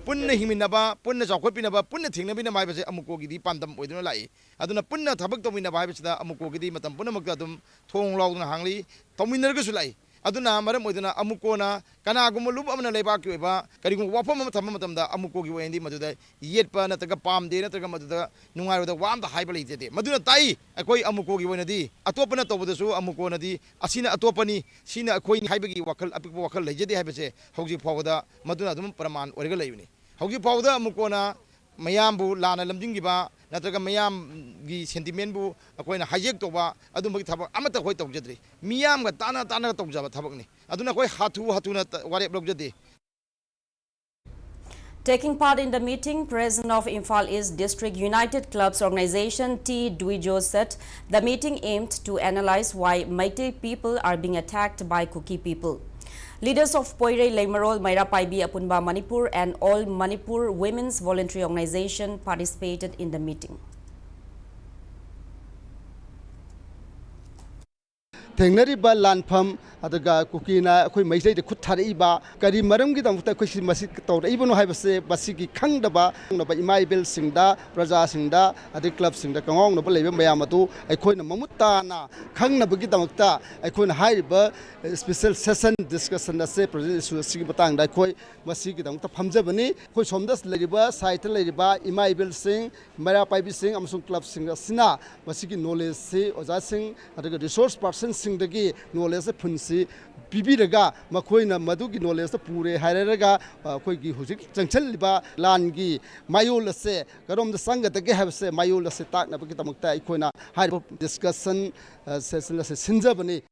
ꯄꯨꯟꯅ ꯍꯤꯡꯃꯤꯟꯅꯕ, ꯄꯨꯟꯅ ꯆꯥꯎꯈꯠꯃꯤꯟꯅꯕ, ꯄꯨꯟꯅ ꯊꯦꯡꯅꯃꯤꯟꯅꯕ ꯍꯥꯏꯕꯁꯦ ꯑꯃꯨꯀꯣꯒꯤꯗꯤ ꯄꯥꯟꯗꯝ ꯑꯣꯏꯗꯨꯅ ꯂꯥꯛꯏ꯫ ꯑꯗꯨꯅ ꯄꯨꯟꯅ ꯊꯕꯛ ꯇꯧꯃꯤꯟꯅꯕ ꯍꯥꯏꯕꯁꯤꯗ ꯑꯃꯨꯀꯣꯒꯤꯗꯤ ꯃꯇꯝ ꯄꯨꯝꯅꯃꯛꯇ ꯑꯗꯨꯝ ꯊꯣꯡ ꯂꯥꯎꯗꯨꯅ ꯍꯥꯡꯂꯤ, ꯇꯧꯃꯤꯟꯅꯔꯒꯁꯨ ꯂꯥꯛꯏ꯫ ꯑꯗꯨꯅ ꯃꯔꯝ ꯑꯣꯏꯗꯨꯅ ꯑꯃꯨꯀꯣꯅ ꯀꯅꯥꯒꯨꯝꯕ ꯂꯨꯞ ꯑꯃꯅ ꯂꯩꯕꯥꯛꯀꯤ ꯑꯣꯏꯕ ꯀꯔꯤꯒꯨꯝꯕ ꯋꯥꯐꯝ ꯑꯃ ꯊꯝꯕ ꯃꯇꯝꯗ ꯑꯃꯨꯀꯣꯒꯤ ꯑꯣꯏꯅꯗꯤ ꯃꯗꯨꯗ ꯌꯦꯠꯄ ꯅꯠꯇ꯭ꯔꯒ ꯄꯥꯝꯗꯦ ꯅꯠꯇ꯭ꯔꯒ ꯃꯗꯨꯗ ꯅꯨꯡꯉꯥꯏꯔꯣꯏꯗ ꯋꯥ ꯑꯝꯇ ꯍꯥꯏꯕ ꯂꯩꯖꯗꯦ꯫ ꯃꯗꯨꯅ ꯇꯥꯛꯏ ꯑꯩꯈꯣꯏ ꯑꯃꯨꯀꯣꯒꯤ ꯑꯣꯏꯅꯗꯤ ꯑꯇꯣꯞꯄꯅ ꯇꯧꯕꯗꯁꯨ ꯑꯃꯨꯀꯣꯅꯗꯤ ꯑꯁꯤꯅ ꯑꯇꯣꯞꯄꯅꯤ, ꯁꯤꯅ ꯑꯩꯈꯣꯏꯅꯤ ꯍꯥꯏꯕꯒꯤ ꯋꯥꯈꯜ, ꯑꯄꯤꯛꯄ ꯋꯥꯈꯜ ꯂꯩꯖꯗꯦ ꯍꯥꯏꯕꯁꯦ ꯍꯧꯖꯤꯛ ꯐꯥꯎꯕꯗ ꯃꯗꯨꯅ ꯑꯗꯨꯝ ꯄ꯭ꯔꯃꯥꯟ ꯑꯣꯏꯔꯒ ꯂꯩꯕꯅꯤ꯫ ꯍꯧꯖꯤꯛ ꯐꯥꯎꯕꯗ ꯑꯃꯨꯀꯣꯅ ꯃꯌꯥꯝꯕꯨ ꯂꯥꯟꯅ ꯂꯝꯖꯤꯡꯈꯤꯕ ꯅꯠꯇ꯭ꯔꯒ ꯃꯌꯥꯝꯒꯤ sentimentꯕꯨ ꯑꯩꯈꯣꯏꯅ hijack ꯇꯧꯕ ꯑꯗꯨꯝꯕꯒꯤ ꯊꯕꯛ ꯑꯃꯠꯇ ꯑꯩꯈꯣꯏ ꯇꯧꯖꯗ꯭ꯔꯤ꯫ ꯃꯤꯌꯥꯝꯒ ꯇꯥꯟꯅ ꯇꯥꯟꯅꯒ ꯇꯧꯖꯕ ꯊꯕꯛꯅꯤ꯫ ꯑꯗꯨꯅ ꯑꯩꯈꯣꯏ ꯍꯥꯊꯨ ꯍꯥꯊꯨꯅ ꯇ-, ꯋꯥꯔꯦꯞ ꯂꯧꯖꯗꯦ꯫ Taking part in the meeting, President of Imphal East District United Clubs Organization, T Dwijo, said the meeting aimed to analyze why Meitei people are being attacked by Kuki people. Leaders of Poirei Leimarol, Meira Paibi Apunba Manipur, and All Manipur Women's Voluntary Organization participated in the meeting. ꯊꯦꯡꯅꯔꯤꯕ ꯂꯥꯟꯐꯝ, ꯑꯗꯨꯒ ꯀꯨꯀꯤꯅ ꯑꯩꯈꯣꯏ ꯃꯩꯇꯩꯗ ꯈꯨꯠ ꯊꯥꯔꯛꯏꯕ ꯀꯔꯤ ꯃꯔꯝꯒꯤꯗꯃꯛꯇ ꯑꯩꯈꯣꯏ ꯁꯤ ꯃꯁꯤ ꯇꯧꯔꯛꯏꯕꯅꯣ ꯍꯥꯏꯕꯁꯦ, ꯃꯁꯤꯒꯤ ꯈꯪꯗꯕ, ꯈꯪꯗꯕ ꯏꯃꯥ ꯏꯕꯦꯜꯁꯤꯡꯗ, ꯄ꯭ꯔꯖꯥꯁꯤꯡꯗ, ꯑꯗꯩ clubꯁꯤꯡꯗ ꯀꯉꯥꯎꯅꯕ ꯂꯩꯕ ꯃꯌꯥꯝ ꯑꯗꯨ ꯑꯩꯈꯣꯏꯅ ꯃꯃꯨꯠ ꯇꯥꯅ ꯈꯪꯅꯕꯒꯤꯗꯃꯛꯇ ꯑꯩꯈꯣꯏꯅ ꯍꯥꯏꯔꯤꯕ special session discussion ꯑꯁꯦ, present issue ꯑꯁꯤꯒꯤ ꯃꯇꯥꯡꯗ ꯑꯩꯈꯣꯏ ꯃꯁꯤꯒꯤꯗꯃꯛꯇ ꯐꯝꯖꯕꯅꯤ꯫ ꯑꯩꯈꯣꯏ ꯁꯣꯝꯗ ꯂꯩꯔꯤꯕ, siteꯇ ꯂꯩꯔꯤꯕ ꯏꯃꯥ ꯏꯕꯦꯜꯁꯤꯡ, ꯃꯩꯔꯥ ꯄꯥꯏꯕꯤꯁꯤꯡ ꯑꯃꯁꯨꯡ clubꯁꯤꯡ ꯑꯁꯤꯅ ꯃꯁꯤꯒꯤ knowledgeꯁꯤ ꯑꯣꯖꯥꯁꯤꯡ ꯑꯗꯨꯒ resource personꯁꯤꯡꯗꯒꯤ knowledgeꯁꯦ ꯐꯨꯟꯁꯤ ꯄꯤꯕꯤꯔꯒ, ꯃꯈꯣꯏꯅ ꯃꯗꯨꯒꯤ knowledgeꯇ ꯄꯨꯔꯦ ꯍꯥꯏꯔꯒ, ꯑ, ꯑꯩꯈꯣꯏꯒꯤ ꯍꯧꯖꯤꯛ ꯆꯪꯁꯤꯜꯂꯤꯕ ꯂꯥꯟꯒꯤ ꯃꯌꯣꯜ ꯑꯁꯦ ꯀꯔꯣꯝꯗ ꯆꯪꯒꯗꯒꯦ ꯍꯥꯏꯕꯁꯦ, ꯃꯌꯣꯜ ꯑꯁꯦ ꯇꯥꯛꯅꯕꯒꯤꯗꯃꯛꯇ ꯑꯩꯈꯣꯏꯅ ꯍꯥꯏꯔꯤꯕ discussion, ꯑ, session ꯑꯁꯦ ꯁꯤꯟꯖꯕꯅꯤ꯫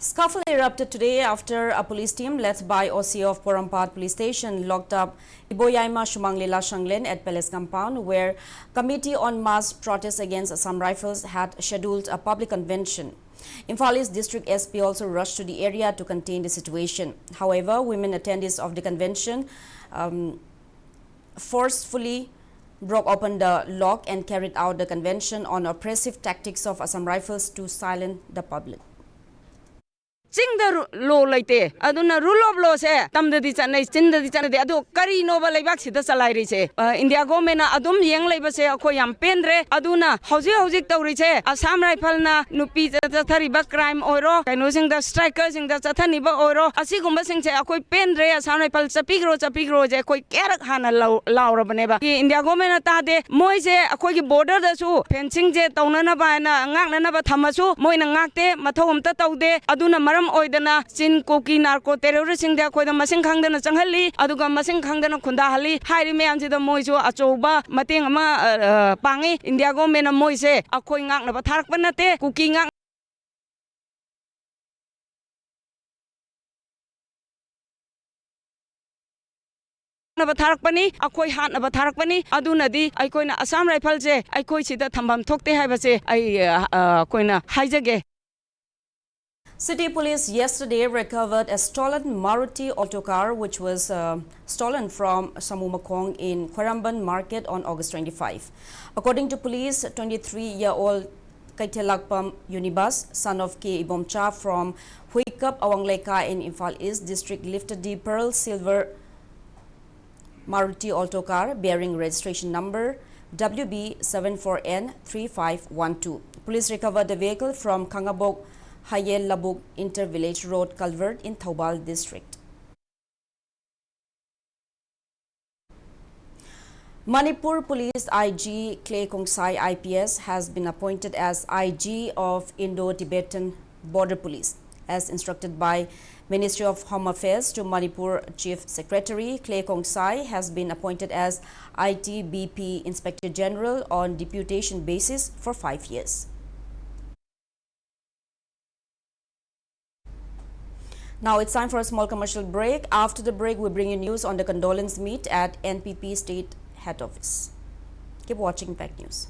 Scuffle erupted today after a police team led by O C of Porompat Police Station locked up Iboyaima Shumanglila Shanglen at Palace Compound, where Committee on Mass Protest Against Assam Rifles had scheduled a public convention. Imphal East District S P also rushed to the area to contain the situation. However, women attendees of the convention, um, forcefully broke open the lock and carried out the convention on oppressive tactics of Assam Rifles to silence the public. ꯆꯤꯡꯗ ꯔꯨ-, ꯂꯣ ꯂꯩꯇꯦ꯫ ꯑꯗꯨꯅ ꯔꯨꯜ ꯑꯣꯐ ꯂꯣꯁꯦ ꯇꯝꯗꯗꯤ ꯆꯠꯅꯩ, ꯆꯤꯟꯗꯗꯤ ꯆꯠꯅꯗꯦ꯫ ꯑꯗꯣ ꯀꯔꯤꯅꯣꯕ ꯂꯩꯕꯥꯛꯁꯤꯗ ꯆꯂꯥꯏꯔꯤꯁꯦ? ꯑ, ꯏꯟꯗꯤꯌꯥ ꯒꯣꯔꯃꯦꯟꯅ ꯑꯗꯨꯝ ꯌꯦꯡ ꯂꯩꯕꯁꯦ ꯑꯩꯈꯣꯏ ꯌꯥꯝ ꯄꯦꯟꯗ꯭ꯔꯦ꯫ ꯑꯗꯨꯅ ꯍꯧꯖꯤꯛ ꯍꯧꯖꯤꯛ ꯇꯧꯔꯤꯁꯦ, ꯑꯁꯥꯝ ꯔꯥꯏꯐꯜꯅ ꯅꯨꯄꯤꯗ ꯆꯠꯊꯔꯤꯕ ꯀ꯭ꯔꯥꯏꯝ ꯑꯣꯏꯔꯣ, ꯀꯩꯅꯣꯁꯤꯡꯗ, ꯁ꯭ꯇ꯭ꯔꯥꯏꯀꯔꯁꯤꯡꯗ ꯆꯠꯊꯅꯤꯕ ꯑꯣꯏꯔꯣ, ꯑꯁꯤꯒꯨꯝꯕꯁꯤꯡꯁꯦ ꯑꯩꯈꯣꯏ ꯄꯦꯟꯗ꯭ꯔꯦ꯫ ꯑꯁꯥꯝ ꯔꯥꯏꯐꯜ ꯆꯠꯄꯤꯈ꯭ꯔꯣ, ꯆꯠꯄꯤꯈ꯭ꯔꯣꯁꯦ ꯑꯩꯈꯣꯏ ꯀꯌꯥꯔꯛ ꯍꯥꯟꯅ ꯂꯧ-, ꯂꯥꯎꯔꯕꯅꯦꯕ꯫ ꯏꯟꯗꯤꯌꯥ ꯒꯣꯔꯃꯦꯟꯅ ꯇꯥꯗꯦ꯫ ꯃꯣꯏꯁꯦ ꯑꯩꯈꯣꯏꯒꯤ ꯕꯣꯔꯗꯔꯗꯁꯨ ꯐꯦꯟꯁꯤꯡꯁꯦ ꯇꯧꯅꯅꯕ ꯍꯥꯏꯅ, ꯉꯥꯛꯅꯅꯕ ꯊꯝꯃꯁꯨ ꯃꯣꯏꯅ ꯉꯥꯛꯇꯦ, ꯃꯊꯧ ꯑꯝꯇ ꯇꯧꯗꯦ꯫ ꯑꯗꯨꯅ ꯃꯔꯝ ꯑꯣꯏꯗꯅ ꯆꯤꯟ ꯀꯨꯀꯤ ꯅꯥꯔꯀꯣ ꯇꯦꯔꯣꯔꯤꯁꯁꯤꯡꯗꯤ ꯑꯩꯈꯣꯏꯗ ꯃꯁꯤꯡ ꯈꯪꯗꯅ ꯆꯪꯍꯜꯂꯤ, ꯑꯗꯨꯒ ꯃꯁꯤꯡ ꯈꯪꯗꯅ ꯈꯨꯟꯗꯥꯍꯜꯂꯤ꯫ ꯍꯥꯏꯔꯤꯕ ꯃꯌꯥꯝꯁꯤꯗ ꯃꯣꯏꯁꯨ ꯑꯆꯧꯕ ꯃꯇꯦꯡ ꯑꯃ, ꯑ, ꯑ, ꯄꯥꯡꯉꯤ꯫ ꯏꯟꯗꯤꯌꯥ ꯒꯣꯔꯃꯦꯟꯅ ꯃꯣꯏꯁꯦ ꯑꯩꯈꯣꯏ ꯉꯥꯛꯅꯕ ꯊꯥꯔꯛꯄ ꯅꯠꯇꯦ, ꯀꯨꯀꯤ ꯉꯥꯛ-, ꯅꯕ ꯊꯥꯔꯛꯄꯅꯤ, ꯑꯩꯈꯣꯏ ꯍꯥꯠꯅꯕ ꯊꯥꯔꯛꯄꯅꯤ꯫ ꯑꯗꯨꯅꯗꯤ ꯑꯩꯈꯣꯏꯅ ꯑꯁꯥꯝ ꯔꯥꯏꯐꯜꯁꯦ ꯑꯩꯈꯣꯏ ꯁꯤꯗ ꯊꯝꯐꯝ ꯊꯣꯛꯇꯦ ꯍꯥꯏꯕꯁꯦ ꯑꯩ, ꯑ, ꯑ, ꯑꯩꯈꯣꯏꯅ ꯍꯥꯏꯖꯒꯦ꯫ City Police yesterday recovered a stolen Maruti Alto car, which was, uh, stolen from Samumakhong in Khwaramban Market on August twenty-five. According to police, twenty-three-year-old Kaithelakpam Unibas, son of K Ibomcha from Huikap Awanglekai in Imphal East District, lifted the pearl silver Maruti Alto car bearing registration number W B seven four N three five one two. Police recovered the vehicle from Khangabok Hayel Labuk Inter-Village Road Culvert in Thoubal District. Manipur Police I G Clay Khongsai I P S has been appointed as I G of Indo-Tibetan Border Police. As instructed by Ministry of Home Affairs to Manipur Chief Secretary, Clay Khongsai has been appointed as I T B P Inspector General on deputation basis for five years. Now it's time for a small commercial break. After the break, we bring you news on the condolence meet at N P P State Head Office. Keep watching Impact News.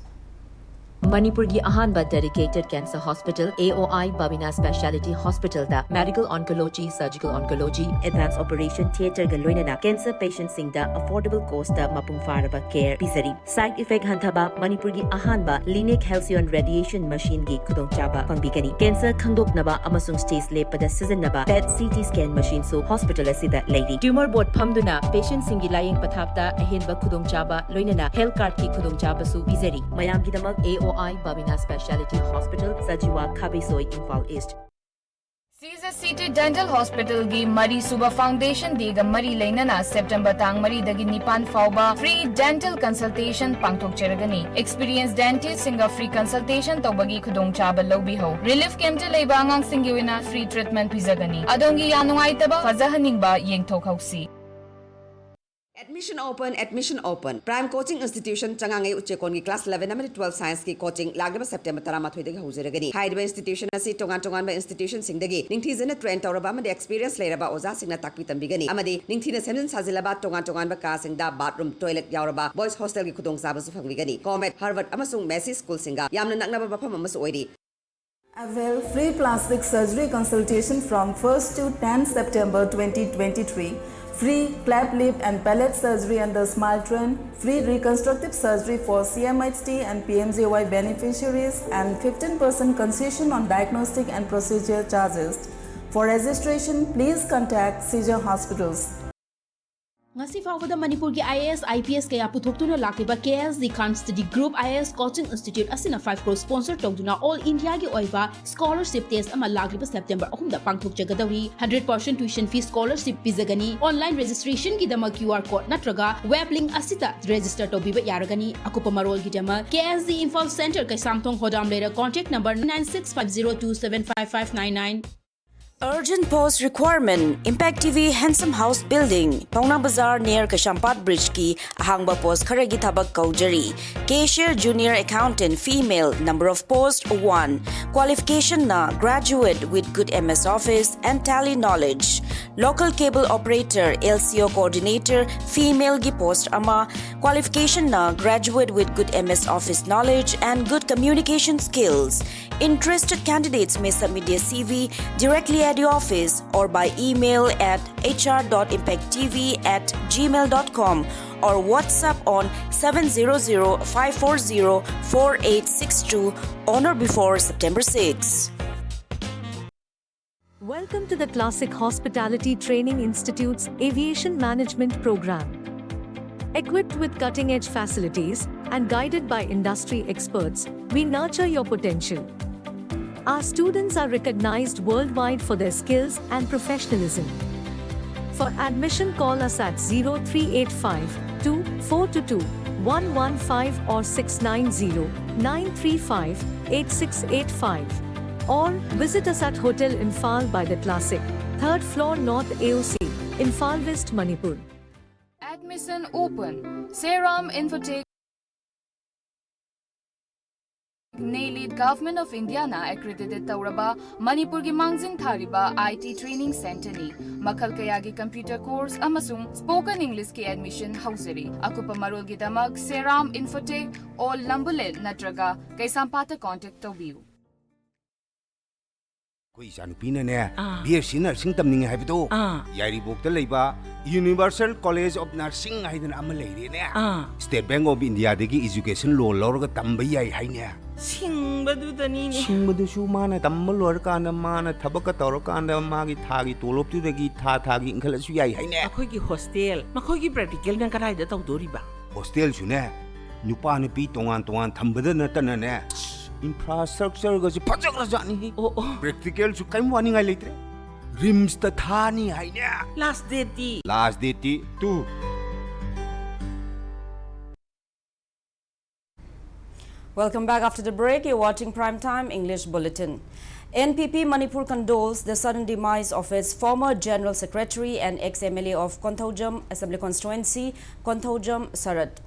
ꯃꯅꯤꯄꯨꯔꯒꯤ ꯑꯍꯥꯟꯕ dedicated cancer hospital A O I Babina Speciality Hospitalꯗ medical oncology, surgical oncology, advanced operation theatreꯒ ꯂꯣꯏꯅꯅ cancer patientꯁꯤꯡꯗ affordable costꯇ ꯃꯄꯨꯡ ꯐꯥꯔꯕ care ꯄꯤꯖꯔꯤ꯫ Side effect ꯍꯟꯊꯕ, ꯃꯅꯤꯄꯨꯔꯒꯤ ꯑꯍꯥꯟꯕ Lineak Halcyon Radiation Machineꯒꯤ ꯈꯨꯗꯣꯡꯆꯥꯕ ꯐꯪꯕꯤꯒꯅꯤ꯫ Cancer ꯈꯪꯗꯣꯛꯅꯕ ꯑꯃꯁꯨꯡ stage ꯂꯦꯞꯄꯗ ꯁꯤꯖꯤꯟꯅꯕ PET CT scan machineꯁꯨ hospital ꯑꯁꯤꯗ ꯂꯩꯔꯤ꯫ Tumor board ꯐꯝꯗꯨꯅ patientꯁꯤꯡꯒꯤ ꯂꯥꯌꯦꯡ ꯄꯊꯥꯞꯇ ꯑꯍꯦꯟꯕ ꯈꯨꯗꯣꯡꯆꯥꯕ ꯂꯣꯏꯅꯅ health cardꯀꯤ ꯈꯨꯗꯣꯡꯆꯥꯕꯁꯨ ꯄꯤꯖꯔꯤ꯫ ꯃꯌꯥꯝꯒꯤꯗꯃꯛ A O I Babina Speciality Hospital, Sajiwa, ꯈꯥꯕꯩꯁꯣꯏ, Imphal East꯫ Caesar City Dental Hospitalꯒꯤ ꯃꯔꯤꯁꯨꯕ Foundation Dayꯒ ꯃꯔꯤ ꯂꯩꯅꯅ September ꯇꯥꯡ ꯃꯔꯤꯗꯒꯤ ꯅꯤꯄꯥꯟ ꯐꯥꯎꯕ free dental consultation ꯄꯥꯡꯊꯣꯛꯆꯔꯒꯅꯤ꯫ Experienced dentistꯁꯤꯡꯒ free consultation ꯇꯧꯕꯒꯤ ꯈꯨꯗꯣꯡꯆꯥꯕ ꯂꯧꯕꯤꯍꯧ꯫ Relief campꯇ ꯂꯩꯕ ꯑꯉꯥꯡꯁꯤꯡꯒꯤ ꯑꯣꯏꯅ free treatment ꯄꯤꯖꯒꯅꯤ꯫ ꯑꯗꯣꯝꯒꯤ ꯌꯥ ꯅꯨꯡꯉꯥꯏꯇꯕ ꯐꯖꯍꯟꯅꯤꯡꯕ ꯌꯦꯡꯊꯣꯛꯍꯧꯁꯤ꯫ Admission open, admission open. Prime Coaching Institution ꯆꯉꯥꯡꯉꯩ ꯎꯆꯦꯀꯣꯟꯒꯤ class eleven ꯑꯃꯗꯤ twelve scienceꯀꯤ coaching ꯂꯥꯛꯂꯤꯕ September ꯇꯔꯥꯃꯥꯊꯣꯏꯗꯒꯤ ꯍꯧꯖꯔꯒꯅꯤ꯫ ꯍꯥꯏꯔꯤꯕ institution ꯑꯁꯤ ꯇꯣꯉꯥꯟ ꯇꯣꯉꯥꯟꯕ institutionꯁꯤꯡꯗꯒꯤ ꯅꯤꯡꯊꯤꯖꯅ train ꯇꯧꯔꯕ ꯑꯃꯗꯤ experience ꯂꯩꯔꯕ ꯑꯣꯖꯥꯁꯤꯡꯅ ꯇꯥꯛꯄꯤ ꯇꯝꯕꯤꯒꯅꯤ ꯑꯃꯗꯤ ꯅꯤꯡꯊꯤꯅ ꯁꯦꯝꯖꯤꯟ ꯁꯥꯖꯤꯜꯂꯕ ꯇꯣꯉꯥꯟ ꯇꯣꯉꯥꯟꯕ ꯀꯥꯁꯤꯡꯗ bathroom, toilet ꯌꯥꯎꯔꯕ boys hostelꯒꯤ ꯈꯨꯗꯣꯡꯆꯥꯕꯁꯨ ꯐꯪꯕꯤꯒꯅꯤ꯫ Comet, Harvard ꯑꯃꯁꯨꯡ Massey schoolꯁꯤꯡꯒ ꯌꯥꯝꯅ ꯅꯛꯅꯕ ꯃꯐꯝ ꯑꯃꯁꯨ ꯑꯣꯏꯔꯤ꯫ Avail free plastic surgery consultation from first to tenth September twenty twenty-three. Free clap lip and palate surgery under Smile Trend. Free reconstructive surgery for C M H T and P M J Y beneficiaries and fifteen percent concession on diagnostic and procedure charges. For registration, please contact Caesar Hospitals. ꯉꯁꯤ ꯐꯥꯎꯕꯗ ꯃꯅꯤꯄꯨꯔꯒꯤ IAS, IPS ꯀꯌꯥ ꯄꯨꯊꯣꯛꯇꯨꯅ ꯂꯥꯛꯂꯤꯕ K S D Khan Study Group IAS Coaching Institute ꯑꯁꯤꯅ five crore sponsor ꯇꯧꯗꯨꯅ all Indiaꯒꯤ ꯑꯣꯏꯕ scholarship test ꯑꯃ ꯂꯥꯛꯂꯤꯕ September ꯑꯍꯨꯝꯗ ꯄꯥꯡꯊꯣꯛꯆꯒꯗꯧꯔꯤ꯫ Hundred percent tuition fee scholarship ꯄꯤꯖꯒꯅꯤ꯫ Online registrationꯒꯤꯗꯃꯛ QR code ꯅꯠꯇ꯭ꯔꯒ web link ꯑꯁꯤꯗ register ꯇꯧꯕꯤꯕ ꯌꯥꯔꯒꯅꯤ꯫ ꯑꯀꯨꯞꯄ ꯃꯔꯣꯜꯒꯤꯗꯃꯛ K S D Imphal Center, Keishamthong, ꯍꯣꯗꯥꯝ ꯂꯩꯔꯛ, contact number nine six five zero two seven five five nine nine꯫ Urgent post requirement: Impact T V Handsome House Building, Paona Bazaar near Kaisampad Bridge ꯀꯤ ꯑꯍꯥꯡꯕ post ꯈꯔꯒꯤ ꯊꯕꯛ ꯀꯧꯖꯔꯤ꯫ Cashier, Junior Accountant, female, number of post one. Qualification ꯅ graduate with good M S Office and Tally knowledge. Local cable operator, L C O coordinator, female ꯒꯤ post ꯑꯃ, qualification ꯅ graduate with good M S Office knowledge and good communication skills. Interested candidates may submit their C V directly at the office or by email at H R dot impact T V at gmail dot com or WhatsApp on seven zero zero five four zero four eight six two on or before September six. Welcome to the Classic Hospitality Training Institute's Aviation Management Program. Equipped with cutting-edge facilities and guided by industry experts, we nurture your potential. Our students are recognized worldwide for their skills and professionalism. For admission, call us at zero three eight five two four two two one one five or six nine zero nine three five eight six eight five. Or visit us at Hotel Imphal by the Classic, third floor, North A O C, Imphal West, Manipur. Admission open. Seram Infotech, NAIOLIT, Government of India ꯅ accredited ꯇꯧꯔꯕ, ꯃꯅꯤꯄꯨꯔꯒꯤ ꯃꯥꯡꯖꯤꯟ ꯊꯥꯔꯤꯕ I T training centre ꯅꯤ꯫ ꯃꯈꯜ ꯀꯌꯥꯒꯤ computer course ꯑꯃꯁꯨꯡ spoken English ꯀꯤ admission ꯍꯧꯖꯔꯤ꯫ ꯑꯀꯨꯞꯄ ꯃꯔꯣꯜꯒꯤꯗꯃꯛ Seram Infotech, Old Lambulel ꯅꯠꯇ꯭ꯔꯒ ꯀꯩꯁꯥꯝꯄꯥꯠꯇ contact ꯇꯧꯕꯤꯌꯨ꯫ ꯑꯩꯈꯣꯏ ꯏꯆꯥꯅꯨꯄꯤꯅꯅꯦ, ꯑꯥ꯫ B S C nursing ꯇꯝꯅꯤꯡꯉꯦ ꯍꯥꯏꯕꯗꯣ, ꯑꯥ꯫ ꯌꯥꯏꯔꯤꯄꯣꯛꯇ ꯂꯩꯕ Universal College of Nursing ꯍꯥꯏꯗꯅ ꯑꯃ ꯂꯩꯔꯦꯅꯦ꯫ ꯑꯥ꯫ State Bank of India ꯗꯒꯤ education loan ꯂꯧꯔꯒ ꯇꯝꯕ ꯌꯥꯏ ꯍꯥꯏꯅꯦ꯫ ꯁꯤꯡꯕꯗꯨꯗꯅꯤꯅꯦ꯫ ꯁꯤꯡꯕꯗꯨꯁꯨ ꯃꯥꯅ ꯇꯝꯕ ꯂꯣꯏꯔꯀꯥꯟꯗ, ꯃꯥꯅ ꯊꯕꯛꯀ ꯇꯧꯔꯀꯥꯟꯗ, ꯃꯥꯒꯤ ꯊꯥꯒꯤ ꯇꯣꯂꯣꯞꯇꯨꯗꯒꯤ ꯊꯥ ꯊꯥꯒꯤ ꯏꯟꯈꯠꯂꯁꯨ ꯌꯥꯏ ꯍꯥꯏꯅꯦ꯫ ꯑꯩꯈꯣꯏꯒꯤ hostel, ꯃꯈꯣꯏꯒꯤ practical ꯅ ꯀꯗꯥꯏꯗ ꯇꯧꯗꯣꯔꯤꯕ? Hostel ꯁꯨꯅꯦ, ꯅꯨꯄꯥ ꯅꯨꯄꯤ ꯇꯣꯉꯥꯟ ꯇꯣꯉꯥꯟ ꯊꯝꯕꯗ ꯅꯠꯇꯅꯅꯦ, infrastructure ꯒꯁꯦ ꯐꯖꯈ꯭ꯔꯖꯥꯠꯅꯤ꯫ ꯑꯣ, ꯑꯣ꯫ Practical ꯁꯨ ꯀꯔꯤꯝ ꯋꯥꯅꯤꯡꯉꯥꯏ ꯂꯩꯇ꯭ꯔꯦ꯫ RIMS ꯇ ꯊꯥꯅꯤ ꯍꯥꯏꯅꯦ꯫ Last date T? Last date T two꯫ Welcome back after the break. You're watching Prime Time English Bulletin. N P P Manipur condoles the sudden demise of its former General Secretary and ex-M L A of Konthoujam Assembly Constituency, Konthoujam Sarat.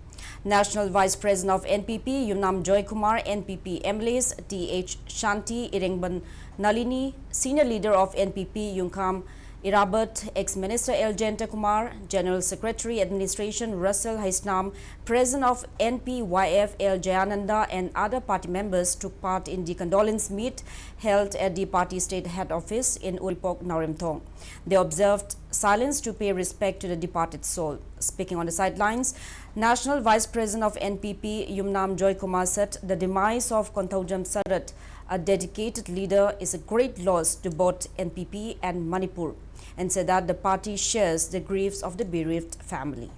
National Vice President of N P P, Yumnam Joy Kumar, N P P M L As T H Shanti, Irengban Nalini, Senior Leader of N P P, Yungkam Irabat, ex-Minister L Jayanta Kumar, General Secretary Administration Russell Haisnam, President of N P Y F L Jayananda and other party members took part in the condolence meet held at the party state head office in Uripok, Naoremthong. They observed silence to pay respect to the departed soul. Speaking on the sidelines, National Vice President of N P P, Yumnam Joy Kumar, said the demise of Konthoujam Sarat, a dedicated leader, is a great loss to both N P P and Manipur, and said that the party shares the griefs of the bereaved family.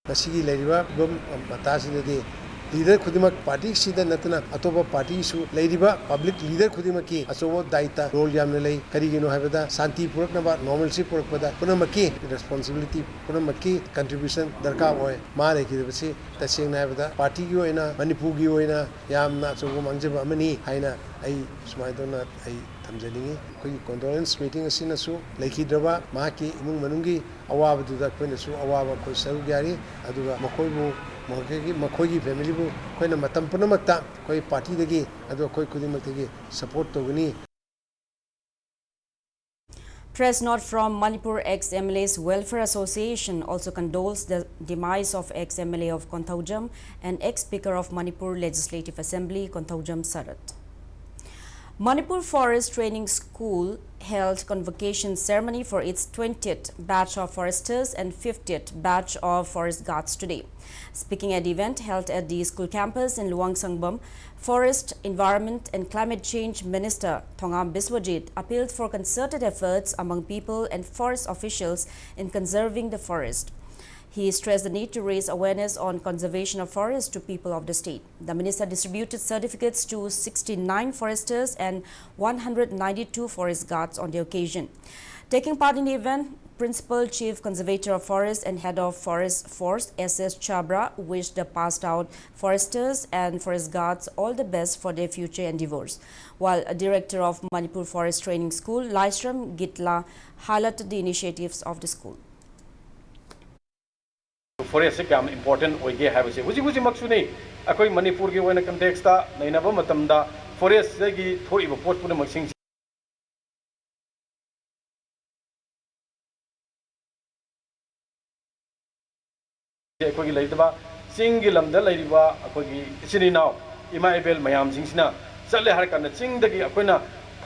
ꯃꯁꯤꯒꯤ ꯂꯩꯔꯤꯕ ꯐꯤꯕꯝ ꯃꯇꯥꯁꯤꯗꯗꯤ ꯂꯤꯗꯔ ꯈꯨꯗꯤꯡꯃꯛ, ꯄꯥꯔꯇꯤꯁꯤꯗ ꯅꯠꯇꯅ ꯑꯇꯣꯞꯄ ꯄꯥꯔꯇꯤꯁꯨ, ꯂꯩꯔꯤꯕ ꯄꯕ꯭ꯂꯤꯛ ꯂꯤꯗꯔ ꯈꯨꯗꯤꯡꯃꯛꯀꯤ ꯑꯆꯧꯕ ꯗꯥꯏꯇ, ꯔꯣꯜ ꯌꯥꯝꯅ ꯂꯩ꯫ ꯀꯔꯤꯒꯤꯅꯣ ꯍꯥꯏꯕꯗ, ꯁꯥꯟꯇꯤ ꯄꯨꯔꯛꯅꯕ, ꯅꯣꯔꯃꯦꯜꯁꯤ ꯄꯨꯔꯛꯄꯗ ꯄꯨꯝꯅꯃꯛꯀꯤ ꯔꯦꯁꯄꯣꯟꯁꯤꯕꯤꯂꯤꯇꯤ, ꯄꯨꯝꯅꯃꯛꯀꯤ ꯀꯟꯇ꯭ꯔꯤꯕ꯭ꯌꯨꯁꯟ ꯗꯔꯀꯥꯔ ꯑꯣꯏ꯫ ꯃꯥ ꯂꯩꯈꯤꯗꯕꯁꯤ ꯇꯁꯦꯡꯅ ꯍꯥꯏꯕꯗ ꯄꯥꯔꯇꯤꯒꯤ ꯑꯣꯏꯅ, ꯃꯅꯤꯄꯨꯔꯒꯤ ꯑꯣꯏꯅ ꯌꯥꯝꯅ ꯑꯆꯧꯕ ꯃꯥꯡꯖꯕ ꯑꯃꯅꯤ ꯍꯥꯏꯅ ꯑꯩ ꯁꯨꯃꯥꯏꯅ ꯇꯧꯅ ꯑꯩ ꯊꯝꯖꯅꯤꯡꯉꯤ꯫ ꯑꯩꯈꯣꯏꯒꯤ ꯀꯣꯟꯗꯣꯂꯦꯟꯁ ꯃꯤꯇꯤꯡ ꯑꯁꯤꯅꯁꯨ ꯂꯩꯈꯤꯗ꯭ꯔꯕ ꯃꯍꯥꯛꯀꯤ ꯏꯃꯨꯡ ꯃꯅꯨꯡꯒꯤ ꯑꯋꯥꯕꯗꯨꯗ ꯑꯩꯈꯣꯏꯅꯁꯨ ꯑꯋꯥꯕ ꯑꯩꯈꯣꯏ ꯁꯔꯨꯛ ꯌꯥꯔꯤ, ꯑꯗꯨꯒ ꯃꯈꯣꯏꯕꯨ, ꯃꯈꯣꯏꯒꯤ, ꯃꯈꯣꯏꯒꯤ ꯐꯦꯃꯤꯂꯤꯕꯨ ꯑꯩꯈꯣꯏꯅ ꯃꯇꯝ ꯄꯨꯝꯅꯃꯛꯇ ꯑꯩꯈꯣꯏ ꯄꯥꯔꯇꯤꯗꯒꯤ, ꯑꯗꯨꯒ ꯑꯩꯈꯣꯏ ꯈꯨꯗꯤꯡꯃꯛꯇꯒꯤ ꯁꯄꯣꯔꯠ ꯇꯧꯒꯅꯤ꯫ Press note from Manipur. Ex-M L As Welfare Association also condoles the demise of ex-M L A of Konthoujam and ex-Speaker of Manipur Legislative Assembly, Konthoujam Sarat. Manipur Forest Training School held convocation ceremony for its twentieth batch of foresters and fiftieth batch of forest guards today. Speaking at the event held at the school campus in Luang Sangbam, Forest, Environment and Climate Change Minister Thongam Biswajit appealed for concerted efforts among people and forest officials in conserving the forest. He stressed the need to raise awareness on conservation of forests to people of the state. The minister distributed certificates to sixty-nine foresters and one hundred ninety-two forest guards on the occasion. Taking part in the event, Principal Chief Conservator of Forest and Head of Forest Force, S S Chabra, wished the passed out foresters and forest guards all the best for their future endeavors, while Director of Manipur Forest Training School, Laishram Gitla, highlighted the initiatives of the school. Forest ꯁꯦ ꯀꯌꯥꯝ important ꯑꯣꯏꯒꯦ ꯍꯥꯏꯕꯁꯦ ꯍꯧꯖꯤꯛ ꯍꯧꯖꯤꯛꯃꯛꯁꯨꯅꯤ꯫ ꯑꯩꯈꯣꯏ ꯃꯅꯤꯄꯨꯔꯒꯤ ꯑꯣꯏꯅ context ꯇ ꯅꯩꯅꯕ ꯃꯇꯝꯗ forest ꯇꯒꯤ ꯊꯣꯛꯏꯕ ꯄꯣꯠ ꯄꯨꯝꯅꯃꯛꯁꯤꯡꯁꯦ ꯑꯩꯈꯣꯏꯒꯤ ꯂꯩꯔꯤꯕ ꯆꯤꯡꯒꯤ ꯂꯝꯗ ꯂꯩꯔꯤꯕ ꯑꯩꯈꯣꯏꯒꯤ ꯏꯆꯤꯟ ꯏꯅꯥꯎ ꯏꯃꯥ ꯏꯕꯦꯜ ꯃꯌꯥꯝꯁꯤꯡꯁꯤꯅ ꯆꯠꯂꯦ ꯍꯥꯏꯔ ꯀꯥꯟꯗ ꯆꯤꯡꯗꯒꯤ ꯑꯩꯈꯣꯏꯅ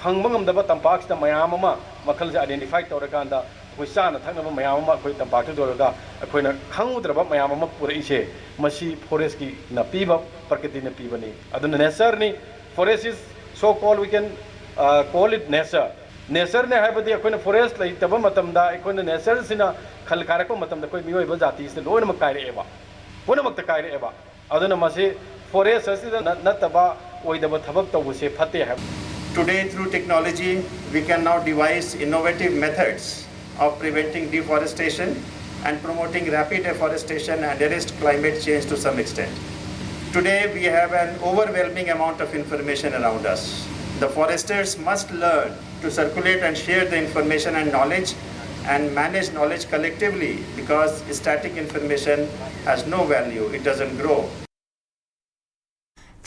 ꯐꯪꯕ ꯉꯝꯗꯕ ꯇꯝꯄꯥꯛꯁꯤꯗ ꯃꯌꯥꯝ ꯑꯃ ꯃꯈꯜꯁꯦ identify ꯇꯧꯔꯀꯥꯟꯗ ꯑꯩꯈꯣꯏ ꯆꯥꯅ ꯊꯛꯅꯕ ꯃꯌꯥꯝ ꯑꯃ ꯑꯩꯈꯣꯏ ꯇꯝꯄꯥꯛꯇ ꯌꯣꯜꯂꯒ ꯑꯩꯈꯣꯏꯅ ꯈꯪꯉꯨꯗ꯭ꯔꯕ ꯃꯌꯥꯝ ꯑꯃ ꯄꯨꯔꯛꯏꯁꯦ ꯃꯁꯤ forest ꯀꯤꯅ ꯄꯤꯕ ꯄ꯭ꯔꯀ꯭ꯔꯤꯇꯤꯅ ꯄꯤꯕꯅꯤ꯫ ꯑꯗꯨꯅ nature ꯅꯤ꯫ Forest is so called, we can call it nature꯫ Nature ꯅꯦ ꯍꯥꯏꯕꯗꯤ ꯑꯩꯈꯣꯏꯅ forest ꯂꯩꯇꯕ ꯃꯇꯝꯗ ꯑꯩꯈꯣꯏꯅ nature ꯁꯤꯅ ꯈꯜ ꯀꯥꯏꯔꯛꯄ ꯃꯇꯝꯗ ꯑꯩꯈꯣꯏ ꯃꯤꯑꯣꯏꯕ ꯖꯥꯇꯤꯁꯤꯗ ꯂꯣꯏꯅꯃꯛ ꯀꯥꯏꯔꯛꯑꯦꯕ꯫ ꯄꯨꯝꯅꯃꯛꯇ ꯀꯥꯏꯔꯛꯑꯦꯕ꯫ ꯑꯗꯨꯅ ꯃꯁꯤ forest ꯑꯁꯤꯗ ꯅꯠꯇꯕ ꯑꯣꯏꯗꯕ ꯊꯕꯛ ꯇꯧꯕꯁꯦ ꯐꯠꯇꯦ ꯍꯥꯏꯕ꯫ Today, through technology, we can now devise innovative methods of preventing deforestation and promoting rapid afforestation and arrest climate change to some extent. Today, we have an overwhelming amount of information around us. The foresters must learn to circulate and share the information and knowledge and manage knowledge collectively, because static information has no value, it doesn't grow.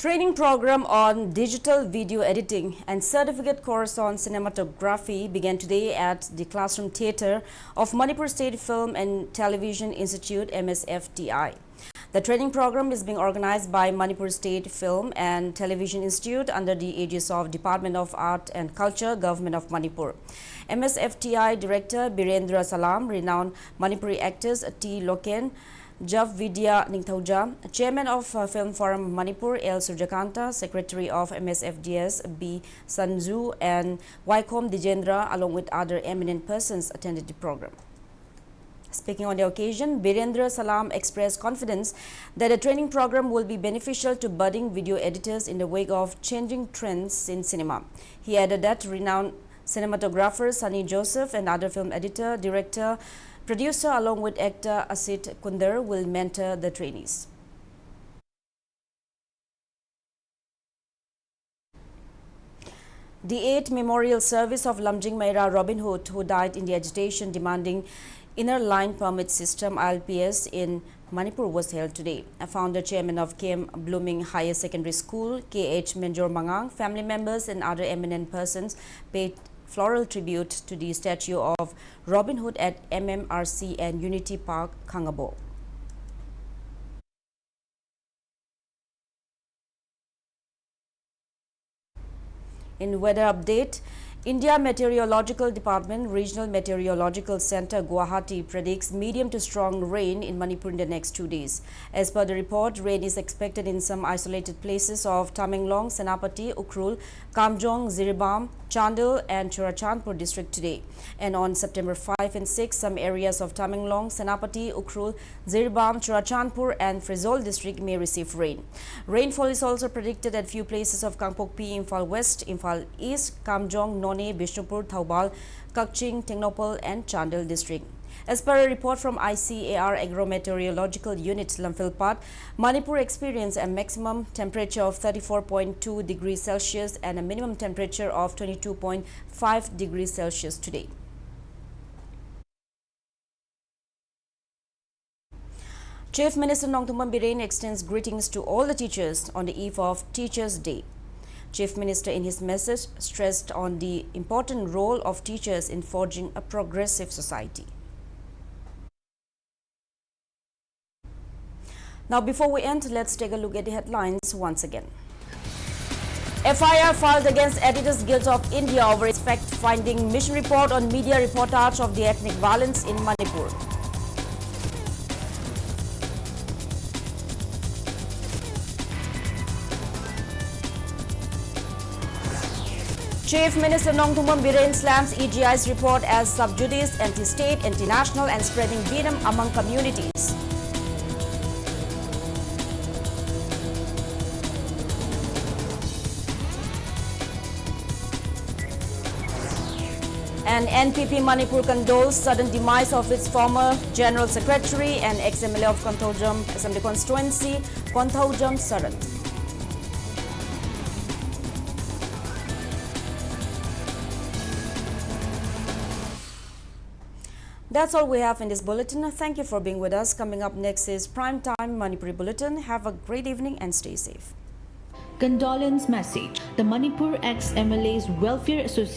Training program on digital video editing and certificate course on cinematography began today at the Classroom Theatre of Manipur State Film and Television Institute, M S F T I. The training program is being organized by Manipur State Film and Television Institute under the aegis of Department of Art and Culture, Government of Manipur. M S F T I Director Birendra Salam, renowned Manipuri actors T Loken, Jav Vidya Ningthauja, Chairman of Film Forum Manipur L Surjakanta, Secretary of M S F D S B Sanju, and Waikhom Dijendra, along with other eminent persons, attended the program. Speaking on the occasion, Birendra Salam expressed confidence that the training program will be beneficial to budding video editors in the wake of changing trends in cinema. He added that renowned Cinematographer Sunny Joseph and other film editor, director, producer along with actor Asit Kunder will mentor the trainees. The eighth memorial service of Lamjing Meira Robin Hood, who died in the agitation demanding Inner Line Permit System, I L P S, in Manipur was held today. A founder chairman of K M Blooming Higher Secondary School, K H Menjor Mangang, family members and other eminent persons paid floral tribute to the statue of Robin Hood at M M R C and Unity Park, Khangabo. In weather update, India Meteorological Department Regional Meteorological Center Guwahati predicts medium to strong rain in Manipur in the next two days. As per the report, rain is expected in some isolated places of Tamenglong, Senapati, Ukhrul, Kamjong, Jiribam, Chandel, and Churachandpur district today. And on September five and six, some areas of Tamenglong, Senapati, Ukhrul, Jiribam, Churachandpur, and Frizzol district may receive rain. Rainfall is also predicted at few places of Kangpokpi, Imphal West, Imphal East, Kamjong, Noney, Bishnupur, Thoubal, Kakching, Tengnoupal, and Chandel district. As per a report from I C A R Agro-Meteorological Unit, Lamphel Patt, Manipur experienced a maximum temperature of thirty-four point two degrees Celsius and a minimum temperature of twenty-two point five degrees Celsius today. Chief Minister Nongthumbam Biren extends greetings to all the teachers on the eve of Teachers' Day. Chief Minister, in his message, stressed on the important role of teachers in forging a progressive society. Now, before we end, let's take a look at the headlines once again. F I R filed against Editors Guild of India over its fact-finding mission report on media reportage of the ethnic violence in Manipur. Chief Minister Nongthumbam Biren slams E G I's report as sub judice, anti-state, anti-national, and spreading venom among communities. And N P P Manipur condoles sudden demise of its former General Secretary and ex-M L A of Konthoujam Assembly Constituency, Konthoujam Saran. That's all we have in this bulletin. Thank you for being with us. Coming up next is Prime Time Manipuri Bulletin. Have a great evening and stay safe. Condolence message. The Manipur ex-M L A's Welfare Association